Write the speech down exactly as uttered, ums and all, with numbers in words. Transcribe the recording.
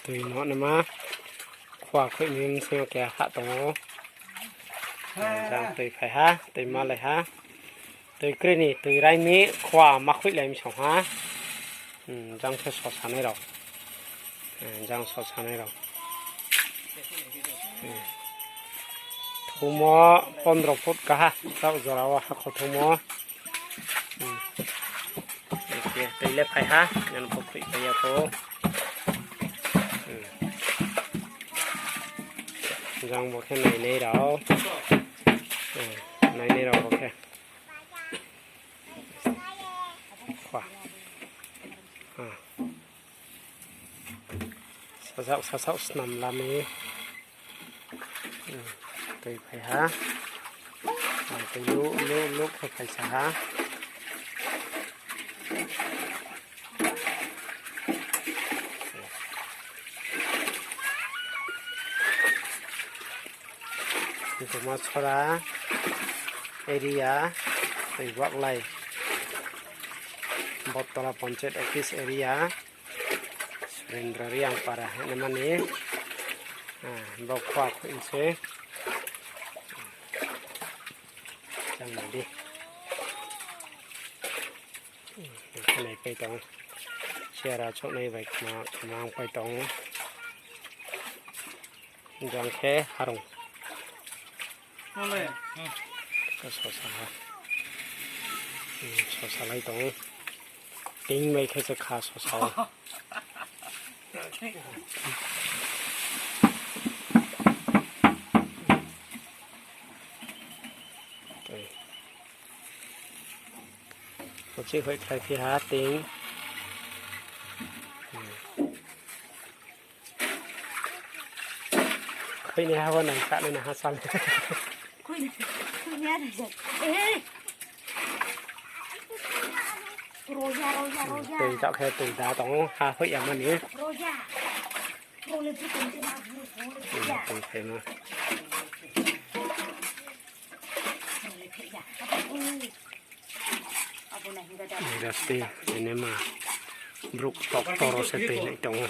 Tui no naima. Khua khuih ni bsing yo keha hah tong ou. Jang tui phai ha, tui malai ha. Tui kri ni, tui rai mi khua ma khuihlai mi song ha. Hmm, jang khe sosanai rao. Hmm, jang sosanai rao. Hmm. Thumo pondro foot kaha, taoh jora wo hakho thumo. Hmm. Oke, tui le phai ha, yan pho khuih phai ya pho. Hmm. Jang bo khe nainai rao. Hmm, nainai rao bo khe. Khua. Ah. Sasaoh, sasaoh snam lami. Hmm, tui phai ha. Ah, tui luh, luh, luh khe phai sa ha. Joma Sora area, tui baklai. Bottola Panchayat Office area. Surendra Reang para hingmani. Ah, bo khua khuih se. Jang nai di. Khanai pai tong. Siara chouhnai bai khna, khna pai tong. Jang khe harung. Khe sosa ha. Hmm, sosa lai tong. Ting bai khe se kha sosa o. Uchih hoih khlai phi ha ting. Hmm. Khuih ni ha bo nang kha nai na ha sal. Khuih ni, khuih ni ha nai sa. Eh. Roja, roja, roja. Tui chak khe tui da tong ou, ha hoih ya mani. Roja. Ro le tu tong se ma, ro le tu ya. Tui khe ma. Ro le tu ya. Abo na hinga da. Ni rasti, ini ma. Brouh doctor rao se tui nai tong ou.